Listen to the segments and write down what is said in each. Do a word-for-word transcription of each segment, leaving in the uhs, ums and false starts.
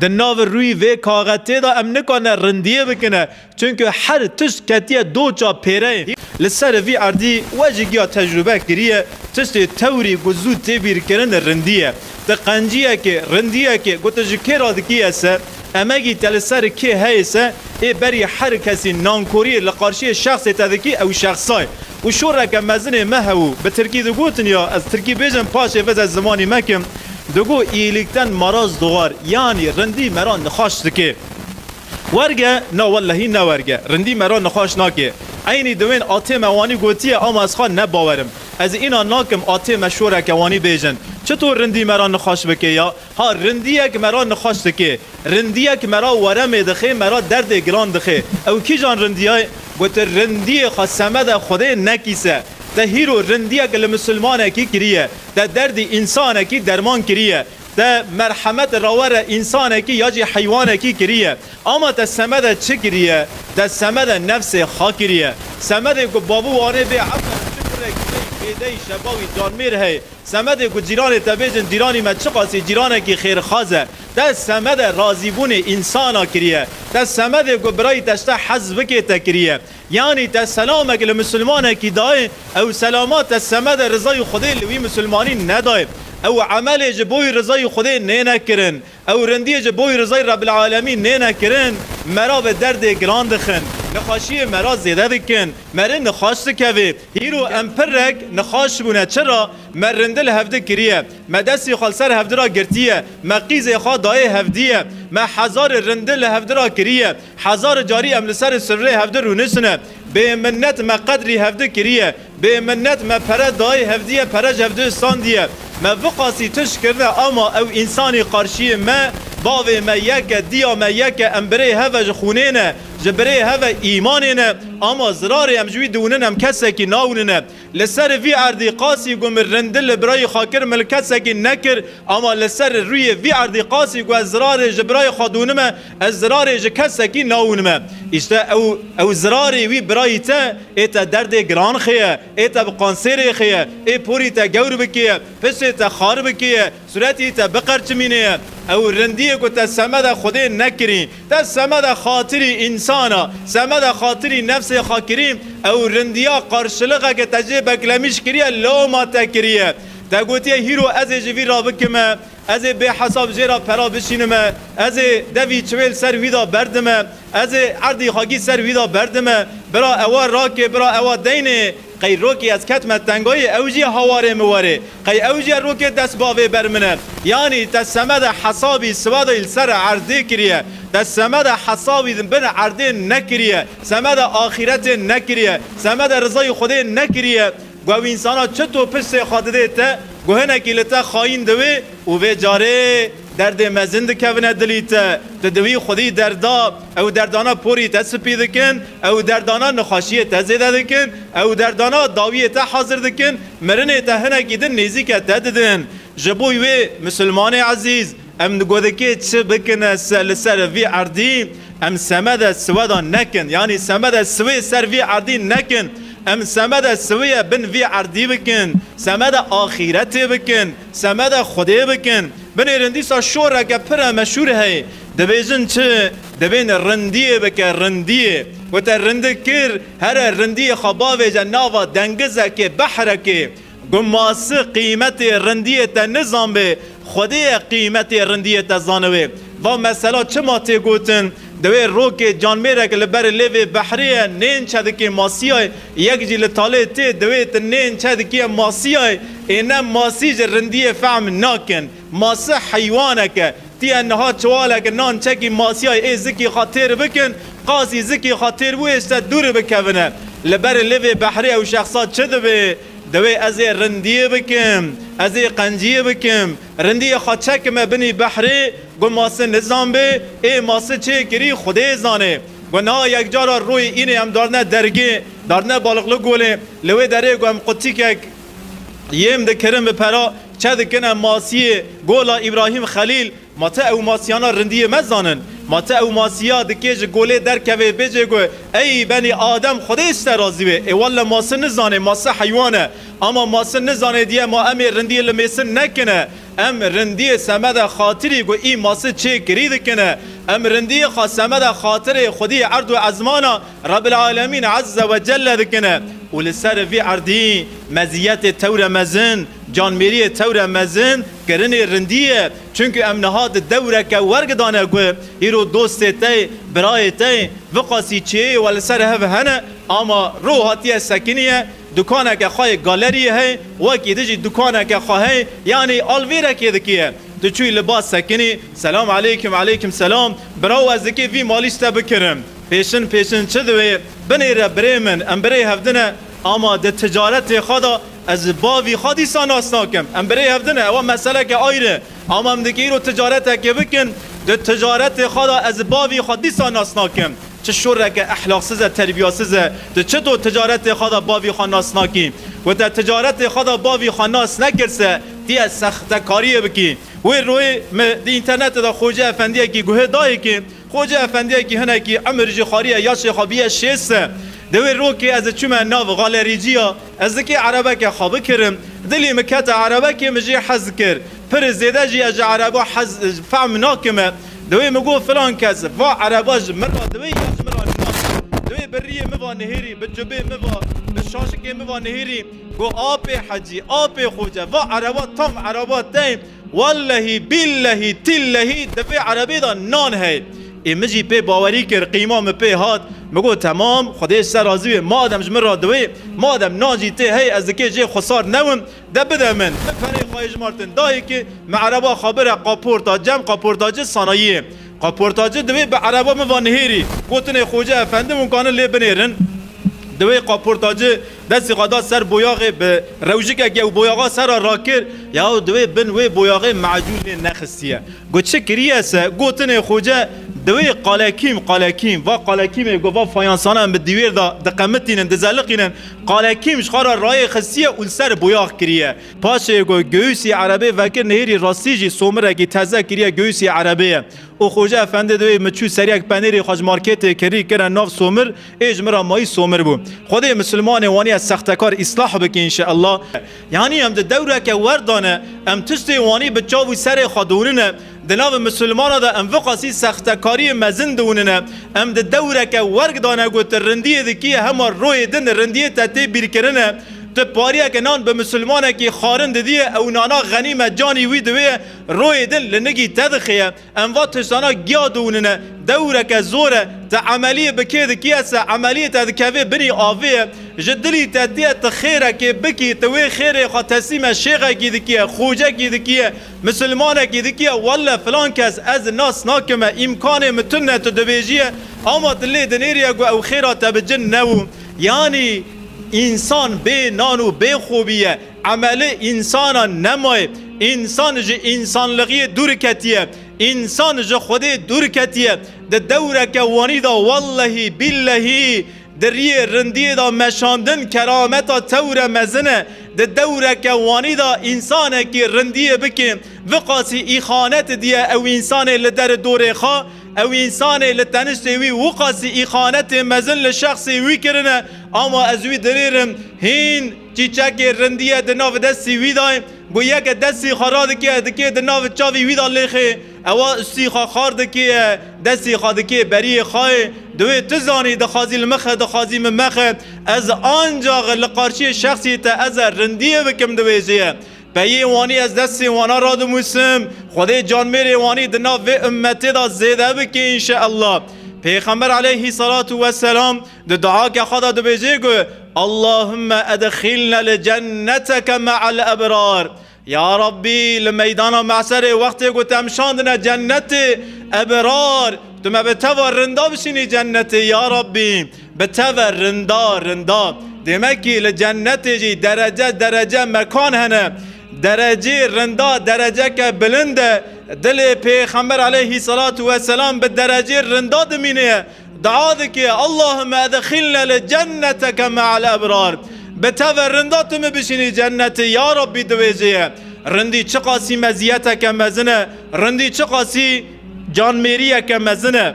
Di nav rûyî vê kaxetê de em nikane rindiyê bikine, çunku her tişt ketiye doça pêreyê. Li ser vî erdî we jî giya tecrûbe kiriye, tiştê tewrî ku zû tê bîrkirin rindî ye. Ti qenciyekê, rindiyekê ku ti ji kê re dikî ye se, emegî te li ser kê heye se, ê berî her kesî nankoriyê li qarşiyê şexsê te dikî, ew şexsa ye. Û şoreke mezinê me hebû, bi tirkî digotin ya, ez tirkî bêjim, paşê vêze zimanî me kim, digo, iyilikten maraz doğar, yanî rindî me ra nixaş dike. Werge? Na wellehî ne werge. Rindî me ra nixaş nake. Eynî diwên atê me wanî gotiye, ama ez xwe ne bawerim. Ez îna nakim atê me şoreke wanî bêjin. Çito rindî me ra nixaş bike ya? Ha, rindiyek me ra nixaş dike. Rindiyek me ra weremê dixe, me ra derdê giran dixe. Ew kîjan rindiyay? Gote rindiyê xwe semede Xwedê nekî se. Te hîro rindiyek li misilmanekî kiriye. Te derdî însanekî derman kiriye. Te merhemet rawere însanekî ya jî heywanekî kiriye. Ama te semede çi kiriye? Te semede nefsê xwe kiriye. Semedê ku bavû wanê bê efta çi kurek bêdey şebawî canmêr heye. Semedê ku cîranê te bêjin, cîranî me çiqasî cîranekî xêrxaz e. Te semede razîbûnê însana kiriye. Te semedê ku birayî te ji te hez bike te kiriye. Yanî te selamek li misilmanekî dayê, ew selama te semede rizayî Xwedê li wî misilmanî nedayê. Ew emelê ji bo wî rizayî Xwedê nêne kirin. Ew rindiyê ji bo wî rizayî Rebbil Alemîn nêne kirin, me ra bi derdê giran dixin. Nixaşiyê me ra zêde dikin. Me rê nixaş dikeve. Hîro em pirrek nixaş bûne. Çira? Me rindi li hevdi kiriye. Me destê xwe li ser hevdi ra girtiye. Me qîzê xwe dayê hevdiye. Me hezarê rindi li hevdi ra kiriye. Hezarê carî em li ser sifrê hevdi rûniştine. Bê minnet me qedrî hevdi kiriye. Bê minnet me pere dayê hevdiye, pere ji hevdi standiye. Me viqasî tişt kirine, ama ew însanî qarşiyê me, bavê me yek e, diya me yek e, em birê hev e, ji xûnê ne, ji birê hev e, îmanê ne, ama zirarê em ji wî diwinin, em kesekî nawinine. Li ser vî erdî qasî ku min rindi li birayî xwe kir, min li kesekî nekir, ama li ser rûyê vî erdî qasî ku ez zirarê ji birayê xwe dûnime, ez zirarê ji kesekî nawûnime. Îşte ew, ew zirarê wî birayî te ê te derdê giran xeye, ê te bi kanserê xeye, ê porî te gewr bikiye, pisê te xar bikiye, suretî te biqerçimîneye. Ew rindiyê ku te semede Xwedê nekirî, te semede xatirî însana, semede xatirî nefsê xwe kirî, ew rindiya qarşiliqeke te jê beklemîş kiriye, loma te kiriye. Te gotiye, hîro ez ê ji vî ra bikime, ez ê bêhesab jê ra pera bişînime, ez ê devî çiwê li ser wî da berdime, ez ê erdî xakî ser wî da berdime, bira ewa rake, bira ewa deynê. Qey rokê ez ketime tengayê, ew jî hawarê min were. Qey ew jî rokê dest bavê ber min e. Yanî te semede hesabî siwedayî li ser erdê kiriye. Te semede hesabî bin erdê nekiriye. Semede axîretê nekiriye. Semede rizayî Xwedê nekiriye. Ku ew însana çito piştê xwe didê te, ku hinekî li te xayîn diwê û vê carê derdê mezin dikevine dilî te. Tu di wî xwedî derda, ew derdana porî te spî dikin, ew derdana nixweşiyê te zêde dikin, ew derdana dawiyê te hazir dikin, mirinê te hinekî din nêzîke te didin. Ji bo wê misilmanê ezîz, em di godikê çi bikine se-, li ser vî erdî, em semede siweda nekin, yanî semede siwê ser vî erdî nekin, em semede siwê bin vî erdî bikin, semede axîretê bikin, semede Xwedê bikin. Binêrin dîsa şoreke pire meşhûr heye. Dibêjin çi? Dibên rindiyê bike, rindiyê. Ku te rindi kir, here rindiyê xwe bavêje nava dengizekê, behrekê. Ku masi qîmetê rindiyê te nizanbê, Xwedê ye qîmetê rindiyê te zaniwê. Va mesela çima tê gotin? Dewê rokê canmêrek li ber lêvê behrê ye, nên çedikê masiyayê, yek jî li talê tê, dewê tu nên çedikê masiyayê, ê ne masî ji rindiyê fehm nakin. Masi heywanek e. Tiye niha çiwalek nan çekî masiyayê ê zikî xwe têr bikin, qasî zikî xwe têr bû êşte dûr bikevine. Li ber lêvê behrê ew şexsa çi dibe? Dewê ez ê rindiyê bikim, ez ê qenciyê bikim. Rindiyê xwe çekime binî behrê, ku masi nizanbê, ê masi çê kirî Xwedê zanê. Ku niha yekcara royê înê em darine dergê, darine Balıklı Gölê, li wê derê ku em qutîkek yêm dikirin bi pera, çe dikine masiyê gola Îbrahîm Xelîl, Ma te ew masiyana rindiyê me zanin? Ma te ew masiya dikê ji golê derkevê bêjê ku, ey benî Adem, Xwedê ji te razî be. Ê welle masi nizanê, masi heywan e. Ama masi nizane diye ma em ê rindiyê li mêsin nekine. Em rindiyê semede xatirî ku î masi çêkirî dikine. Em rindiyê xwe semede xatirê Xwedî erd û ezmana Rebbil Alemîn Azze ve Celle dikine. Û li ser vî erdî meziyetê tewre mezin, canmêriyê tewre mezin, kirinê rindî ye. Çunku em niha di dewreke werg dane ku îro dostê te, birayê te, viqasî çêyê we li ser hev hene, ama ro hatiye sekiniye, dukaneke xwe yê galeriyê hey, wekî dijî dukaneke xwe hey, yanî alvêrekê dikiye. Tu çûyî li ba sekinî, selam aleykum, aleykum selam, birawo ez dikê vî malî ji te bikirim. Pêşin pêşin çi diwê? Binêre birê min, em birê hevdine, ama di ticaretê xwe de ez bavî xwe dîsa nas nakim. Em birê hevdine, ewa meseleke ayrı. Ama em dikê îro ticareteke bikin, di ticaretê xwe de ez bavî xwe dîsa nas nakim. Çi şoreke ehlaqsiz e, terbiyasiz e. Tu çito ticaretê xwe de bavî xwe nas nakî? Ku te ticaretê xwe de bavî xwe nas nekirse, tu yê sextekariyê bikî. Wê royê me di înternetê de Xoce Efendiyekî guhê dayê ki, Xoce Efendiyekî hinekî emir jî xwariye, yaşê xwe biye şêst se. Di wê rokê ez çûme nav galerîciya, ez dikê erebeke xwe bikirim. Dilî min kete erebekê, min jê hez kir. Pir zêde jî ez ji ereba hez, fehm nakime. Di wê min got, filan kes, va ereba ji min re diwê ya ji min re nina. Di wê bi riyê min va nihêrî, bi cubê min va, bi şaşikê min va nihêrî. Got, apê hecî, apê xoce, va ereba tam ereba te ye. Wellehî, billehî, tillehî, di vê erebê de nan heye. Ê min jî pê bawerî kir, qîma min pê hat. Min got, temam, Xwedê ji te razî be. Madem ji min re diwê, madem nan jî tê heye, ez dikê jê xwesar newim, de bide min. Min perê xwe yê jimartin dayê ki, min ereba xwe bire kaportacem, kaportacî sanayiyê. Kaportacî diwê bi ereba min va nihêrî. Gotinê Xoce Efendi hûn kanin lê binêrin. Diwê kaportacî destê xwe da ser boyaxê, bi rewjikek ew boyaxa ser re rakir. Ya diwê bin wê boyaxê macûl lê nexistiye. Got, çi kiriye se? Gotinê Xoce, diwê qalekîm, qalekîm. Va qalekîmê, got, va fayansana em bi dîwêr de diqemitînin, dizeliqînin. Qalekîm ji xwe re rayê xistiye û li ser boyax kiriye. Paşê got, göğüsî erebê vekir nihêrî, rastî jî somirekî teze kiriye, göğüsî erebê ye. Û Xoce Efendi diwê min çû seriyek penêrê xwe ji marketê kirî, kire nav somir, ê ji min re mayî somir bû. Xwedê misilmanê wanî ye sextekar îslah bike înşeallah. Yanî em di dewreke wer de ne, em tiştê wanî bi çav û serê xwe diwinine, di nav misilmana de em viqasî sextekariyê mezin diwinine, em di dewreke werg de ne ku tu rindiyê dikî, hema royê din rindiyê te tê bîrkirine, tu pariyeke nan bi misilmanekî xwarin didiyê, ew nana xenîme canî wî diwê, royê din li nigî te dixeye. Em va tiştana giya diwinine, dewreke zor e, te emeliyê bi kê dikiye se, emeliyê te dikevê binî avê ye, ji dilî te tiye tu xêrekê bikî, tu wê xêrê xwe teslîme şêxekî dikiye, xocekî dikiye, misilmanekî dikiye, welle filan kes ez nas nakime, îmkanê min tune tu dibêjiye, ama tu lê dinêriye ku ew xêra te bi cin nebû. Yanî însan bê nan û bê xobî ye, emeli însana nemaye, însan ji însanlixiyê dûr ketiye. Însan ji Xwedê dûr ketiye. Di dewreke wanî de wellehî billehî di riyê rindiyê de meşandin kerameta tewre mezin e. Di dewreke wanî de însanekî rindiyê bike, viqasî îxanet diye ew însanê li der dorê xwe, ew însanê li teniştê wî wiqasî îxanetê mezin li şexsê wî kirine, ama ez wî dinêrim hîn çîçekê rindiyê di nav destî wî de ye. Got, yeke destî xwe radike, dikê di nav çavî wî de lêxê. Ewa ustî xwe xar dike, destî xwe dike beriyê xwe. Diwê tu zanî, dixwazî li min xe, dixwazî min mexe. Ez ancax li qarşiyê şexsî te ez e rindiyê bikim, diwêjê ye. Peyê wanî ez destê wana radimûsim. Xwedê canmêrê wanî di nav vê ummetê de zêde bike înşeallah. Pêxember aleyhî salatu weselam di duake xwe de dibêjê ku, Allahümme edxilne li cenneteke me'al ebrar. Ya Rabbî, li meydana mehşerê wextê ku te em şandine cennetê ebrar, tu me bi teva rinda bişînî cennetê, ya Rabbî, bi teva rinda, rinda. Demek ki li cennetê jî derece, derece mekan hene. Derecê rinda, dereceke bilind e. Dilê Pêxember aleyhî salatu weselam bi derecê rinda dimîne. Dua dike, Allahümme edxilne li cenneteke me'al ebrar. Bi teva rinda tu min bişînî cennetê, ya Rabbî, dibêjê ye. Rindî çiqasî meziyeteke mezin e, rindî çiqasî canmêriyeke mezin e.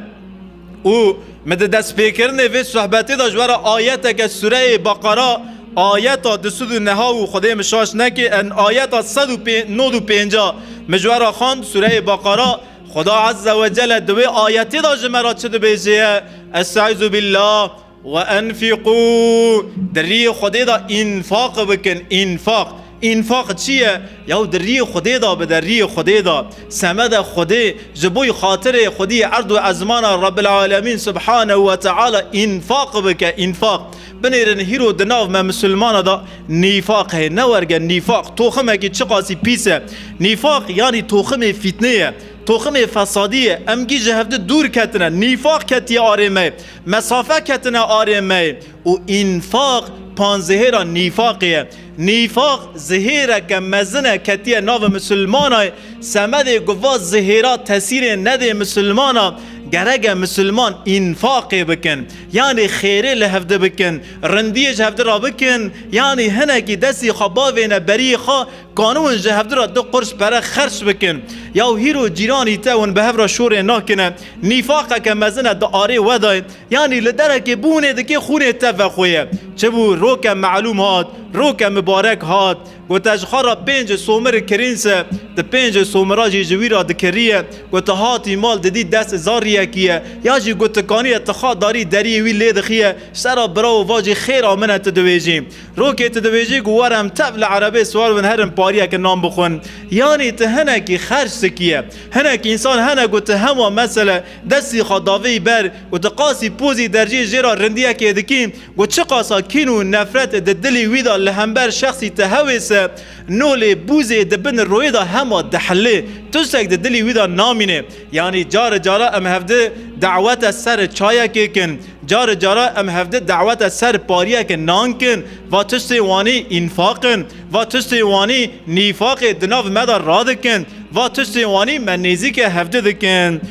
Û min di destpêkirinê vê sohbetê de ji we re ayeteke Sureyê Beqara Ayeta du sed û neha û Xwedê min şaş neke, en ayeta sed û pênc, nod û pênca min ji we re xwend, Sûreyê Beqara, Xweda Azze ve Celle di wê ayetê de ji me re çi dibêje ye? Estaizu billah. Ve enfîqû, di riyê Xwedê de înfaq bikin, înfaq. Înfaq çi ye? Yaw di riyê Xwedê de bide, riyê Xwedê de. Semede Xwedê, ji bo xatirê Xwedî erd û ezmana Rabbil Alemîn Subhanehu ve Teala înfaq bike, înfaq. Binêrin hîro di nav me misilmana de nîfaq heye. Ne werge nîfaq, toximekî çiqasî pîs e. Nîfaq yanî toximê fîtnê ye. Toximê fesadî ye. Em gî ji hevdi dûr ketine. Nîfaq ketiye arê me. Mesafe ketine arê me. Û înfaq panzehêra nîfaqê ye. Nîfaq zihêreke mezin e ketiye navê misilmana. Semedê ku va zihêra tesîrê nedê misilmana, gerek e misilman înfaqê bikin. Yanî xêrê li hevdi bikin. Rindiyê ji hevdi re bikin. Yanî hinekî destî xwe bavêne beriyê xwe, kanûn ji hevdi re du qurş pere xerç bikin. Yaw hîro cîranî te hûn bi hev re şorê nakine. Nîfaqeke mezin e di arê we de. Yanî li derekê bûnê dikê xûnê te vexwe ye. Çi bû? Roke melûm hat, roke mibarek hat. Gote ji xwe re pênc somir kirîn se, di pênc somira jî ji wî re dikiriye. Gote hatî mal didî dest zariyekî ye. Ya jî gotikaniye ti xwe darî deriyê wî lê dixiye. Ji te re birawo va jî xêra min e tu dibêjî. Rokê tu dibêjî ku were em tev li erebê siwar bin herin pariyeke nan bixwin. Yanî tu hinekî xerc dikiye. Hinek însan hene ku tu hema mesele destî xwe davêyî ber û tu qasî pozî dercî jê re rindiyekê dikî, ku çiqasa kîn û nefret di dilî wî de li hember şexsî te hewêse, nolê bûzê di bin royê de hema dihilê. Tiştek di dilî wî de namîne. Yanî carê cara em hevdi dawete ser çayekê kin. Carê cara em hevdi dawete ser pariyeke nan kin. Va tiştê wanî înfaq in. Va tiştê wanî nîfaqê di nav me de radikin. Va tiştê wanî me nêzîke hevdi dikin.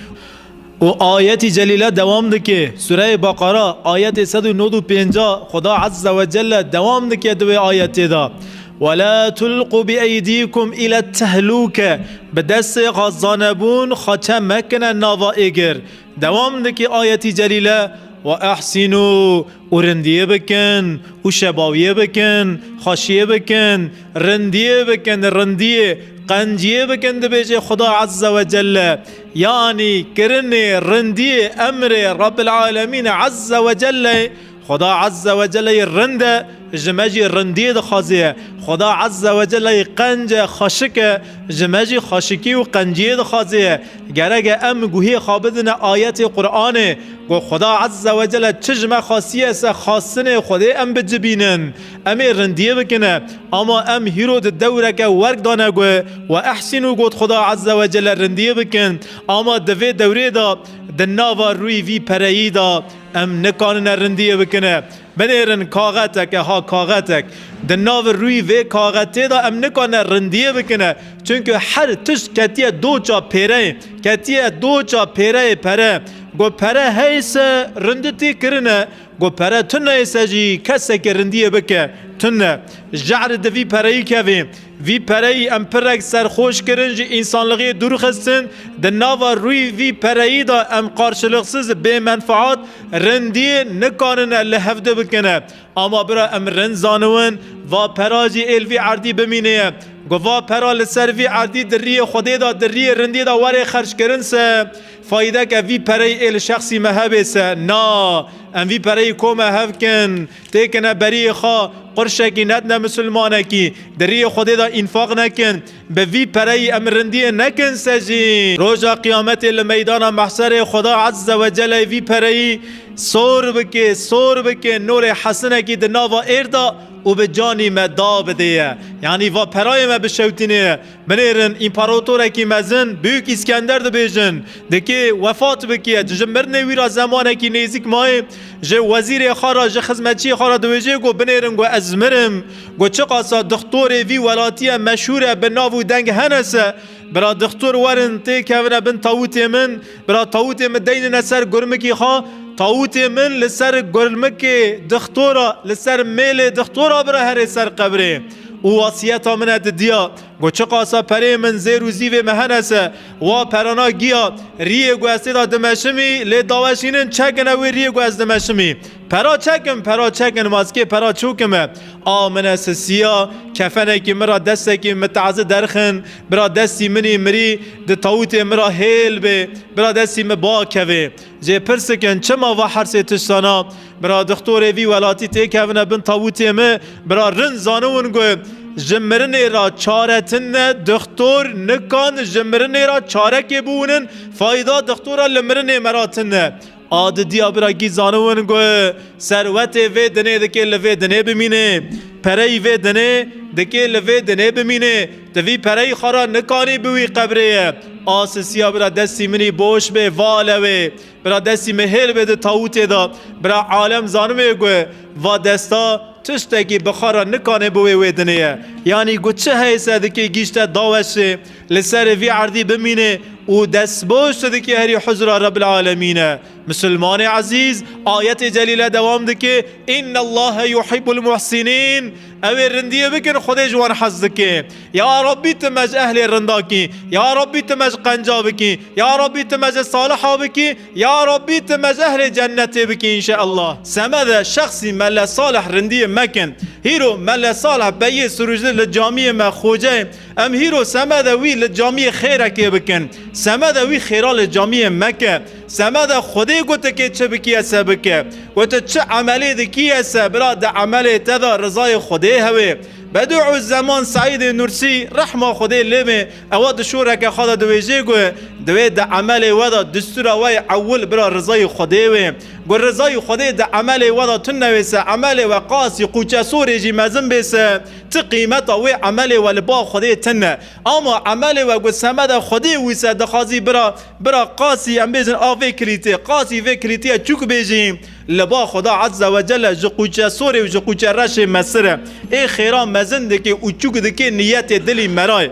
Û ayetî celîle dewam dike. Sûreyê Beqara, ayetê sed û nod û pênca, Xuda Azze ve Celle dewam dike di wê ayetê de. "Ve la tulqu bi eydîkum ile tehlûke." Bi destê xwe zanebûn xwe çe mekine nava êgir. Dewam dike ayetî celîle, "Ve ehsînû." Û rindiyê bikin, û şebawiyê bikin, xweşiyê bikin, rindiyê bikin, rindiyê, qenciyê bikin, dibêje Xuda Azze ve Celle. Yanî kirinê rindiyê emrê Rabbil Alemîn Azze ve Celle. Xuda Azze ve Celle rind e, ji me jî rindiyê dixwaze. Xuda Azze ve Celle qenc e, xweşik e, ji me jî xweşikî û qenciyê dixwaze. Gerek e em guhê xwe bidine ayetê Qur'anê. Ku Xuda Azze ve Celle çi ji me xwestiye se xwestinê Xwedê em bicibînin. Em ê rindiyê bikine. Ama em hîro di dewreke werk dane ku "ve ehsînû" got Xuda Azze ve Celle rindiyê bikin. Ama di vê dewrê de di nava rûyî vî pereyî de em nikanine rindiyê bikine. Binêrin kaxeteke ha kaxetek. Di nav rûyî vê kaxetê de em nikanine rindiyê bikine. Çunku her tişt ketiye doça pêreyê. Ketiye doça pêreyê pere. Got pere heyse rinditî kirine. Got pere tune yese jî kesekî rindiyê bike. Tune. Jehr di vî pereyî kevê. Vî pereyî em pirek serxweş kirin, ji însanlixiyê dûr xistin. Di nava rûyî vî pereyî de em qarşiliksiz bêmenfaat rindiyê nikanine li hevdi bikine. Ama bira em rind zaniwin, va pera jî êl vî erdî bimîneye. Got va pera li ser vî erdî di riyê Xwedê de, di riyê rindiyê de were xerckirin se, faydeke vî pereyî êl şexsî me hebê se. Na, em vî pereyî kome hev kin, têkine beriyê xwe, qurşekî nedine misilmanekî, di riyê Xwedê de înfaq nekin. Bi vî pereyî em rindiyê nekin se jî. Roja Qiyametê li meydana mehşerê Xuda Azze ve Celle vî pereyî sor bike, sor bike, norê hesinekî di nava êr de û bi canî me da bidê ye. Yanî va perayê me bişewtînê ye. Binêrin, împaratorek mezin, Büyük İskender dibêjin, dikê wefat bikiye, ji mirinê wî re zemanekî nêzîk mayê, ji wezîrê xwe re, ji xizmetçiyê xwe re dibêjê ku binêrin ku ez mirim, ku çiqasa dixtorê vî welatiyê meşhûr e, bi nav û deng hene se, bira dixtor werin têkevine bin tawûtê min, bira tawûtê min deynine ser gurmikî xwe, tawûtê min li ser gurmikê dixtora, li ser mêlê dixtora bira herê ser qebrê. Û wasiyeta min e didiya. Got, çiqasa perê min zêr û zîvê me hene se, wa perana giya, riyê ku ez tê de dimeşimî, lê daweşînin çekine wê riyê ku ez dimeşimî. Pera çekin, pera çekin, maskê pera çûkime. A min e sisiya, kefenekî min ra destekî min tazî derxin, bira destî min î mirî di tawûtê min ra hêl bê, bira destî min bakevê. Jê pirs dikin, çima va hersê tiştana? Bira dixtorê vî welatî têkevine bin tawûtê min, bira rind zaniwin ku ji mirinê ra çare tine, dixtor nikan ji mirinê ra çarekê biwinin, fayda dixtora li mirinê me ra tine. A didiya bira gî zaniwin ku serwetê vê dinê dikê li vê dinê bimînê. Pereyî vê dinê dikê li vê dinê bimînê. Tu vî pereyî xwe ra nikanî bi wî qebrê ye. A sisiya bira destî min î boş bê, va lewê. Bira destî min hêl bê di tawûtê de. Bira alem zanibê ku va desta tiştekî bi xwe re nikane bi wê wê dinê ye. Yanî ku çi heye se dikê gîşte daweşê, li serê vî erdî bimîne û destboş dikê herî huzra Rebbil Alemîne. Misilmanê ezîz, ayetê celîle dewam dike, "Innallaha yuhibbul muhsinin." Ew ê rindiyê bikin, Xwedê ji wan hez dike. Ya Rabbî, tu me ji ehlê rinda kî. Ya Rabbî, tu me ji qenca bikî. Ya Rabbî, tu me ji saliha bikî. Ya Rabbî, tu me ji ehlê cennetê bikî înşeallah. Semede şexsî Mele Salih rindiyê mekin. Hîro Mele Salih beyê sirûjli li camiyê me xoce ye. Em hîro semede wî li camiyê xêrekê bikin. Semede wî xêra li camiyê meke. Semede Xwedê gotikê çi bikiye se bike. Û tu çi emelê dikiye se, bira di emelê te de rizayê Xwedê hewê. Bediûzzeman Seîdê Nursî, rehma Xwedê lê bê, ewa di şoreke xwe de diwêjê ku, divê di emelê we de distûra we yê ewil bira rizayê Xwedê wê. Ku rizayê Xwedê di emelê we de tune wê se, emelê we qasî qûçesorê jî mezin bê se, ti qîmeta wê emelê we li ba Xwedê tine. Ama emelê we ku semede Xwedê wî se dixwazî bira, bira qasî, em bêjin, a vê kilîtê, qasî vê kilîtê çûk bêjî, li ba Xweda Azze ve Celle ji qûçesorê û ji qûçereşê mesir e. Ê xêra mezin dike û çûk dike niyetê dilî me ra ye.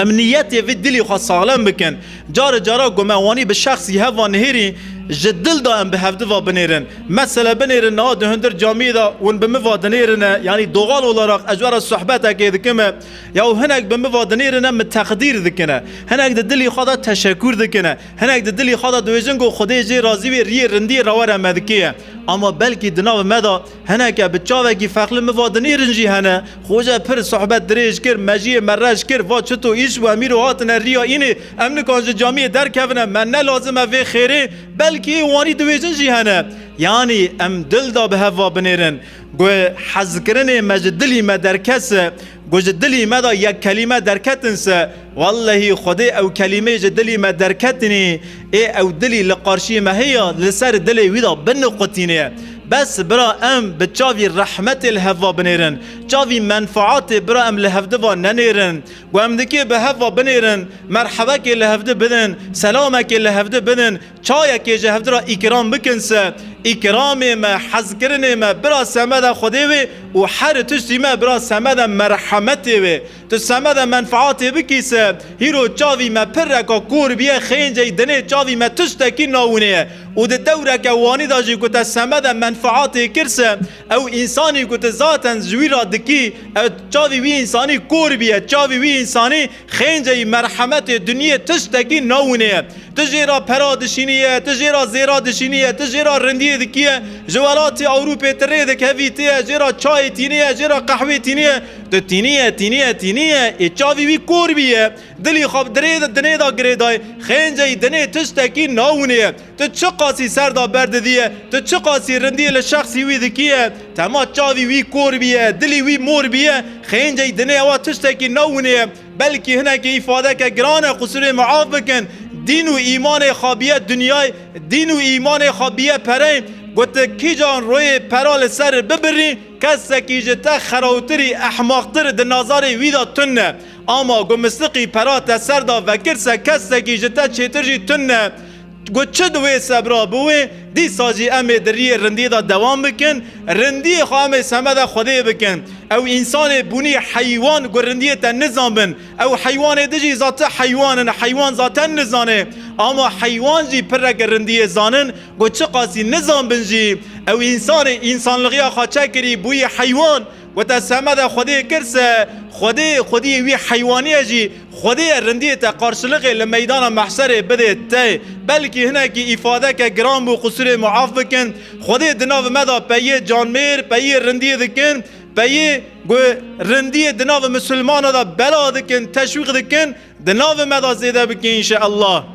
Em niyetê vê dilî xwe saxlem bikin. Carê cara ku me wanî bi şexsî heva nihêrî, ji dil de em bi hevdiva binêrin. Mesele binêrin niha di hundir camiyê de hûn bi min va dinêrine, yanî doğal olarak ez ji we re sohbetekê dikime, ya û hinek bi min va dinêrine, min teqdîr dikine. Hinek di dilî xwe de teşekkûr dikine. Hinek di dilî xwe de dibêjin ku Xwedê jê razî wê, riyê rindiyê re were me dikeye. Ama belkî di nav me de hineke bi çavekî feqli min va dinêrin jî hene. Xoce pir sohbet dirêj kir, mejiyê me reş kir, va çito îş bû, em îro hatine riya înê, em nikan ji camiyê derkevine, me ne lazim e vê xêrê, belkî ê wanî dibêjin jî hene. Yanî em dil de bi hev va binêrin. Ku hezkirinê me ji dilî me derkese, ku ji dilî me de yek kelîme derketin se, wellehî Xwedê ew kelîmê ji dilî me derketinî, ê ew dilî li qarşî me heye, li ser dilê wî de biniqutîne. Bes bira em bi çavî rehmetê li hev va binêrin. Çavî menfaatê bira em li hevdiva nenêrin. Ku em dikê bi hev va binêrin, merhebekê li hevdi bidin, selamekê li hevdi bidin, çayekê ji hevdi re îkram bikin se, îkramê me, hezkirinê me bira semede Xwedê wê û her tiştî me bira semede merhemetê wê. Tu semede menfaatê bikî se, hîro çavî me pirreka kor biye, xênceyî dinê çavî me tiştekî nawûnê ye. Û di dewreke wanî de jî ku te semede menfaatê kir se, ew însanî ku tu zaten ji wî re dikî, ew çavî wî însanî kor biye, çavî wî însanî xênceyî merhemetê dinyê tiştekî nawûnê ye. Tu jê re pera dişîniye, tu jê re zêra dişîniye, tu jê re rindiyê dikiye, ji welatê Ewropê tu rê dikevî, tu ye jê re çayê tîniye, jê re qehwê tîniye, tu tîniye, tîniye, tîniye, ê çavî wî kor biye, dilî xwe bi dirê de, dinê de girêdayê, xênceyî dinê tiştekî nawûnê ye. Tu çiqasî ser de berdidiye, tu çiqasî rindiyê li şexsî wî dikiye, tema çavî wî kor biye, dilî wî mor biye, xênceyî dinê ewa tiştekî nawûnê ye. Belkî hinekî îfadeke giran e, qusurê min af bikin. Dîn û îmanê xwe biye dinyayê, dîn û îmanê xwe biye pereyê. Got, tu kîjan royê pera li ser bibirî, kesekî ji te xerawtirî, ehmaqtir di nazarê wî de tune. Ama ku misliqî pera te ser de vekir se, kesekî ji te çêtir jî tune. Got, çi di wê sebra bi wê, dîsa jî em ê di riyê rindiyê de dewam bikin, rindiyê xwe em ê semede Xwedê bikin. Ew însanê bûnî heywan ku rindiyê te nizanbin. Ew heywanê din jî zaten heywan in, heywan zaten nizane. Ama heywan jî pireke rindiyê zanin, ku çiqasî nizanbin jî. Ew însanê însanlixiya xwe çekirî bûyî heywan. Ku te semede Xwedê kir se, Xwedê, Xwediyê wî heywanî ye jî, Xwedê ye rindiyê te qarşiliqê li meydana mehşerê bidê te. Belkî hinekî îfadeke giran bû, qusurê min af bikin. Xwedê di nav me de peyê canmêr, peyê rindiyê dikin. Peyê ku rindiyê di nav misilmana de bela dikin, teşwîq dikin, di nav me de zêde bikin înşeallah.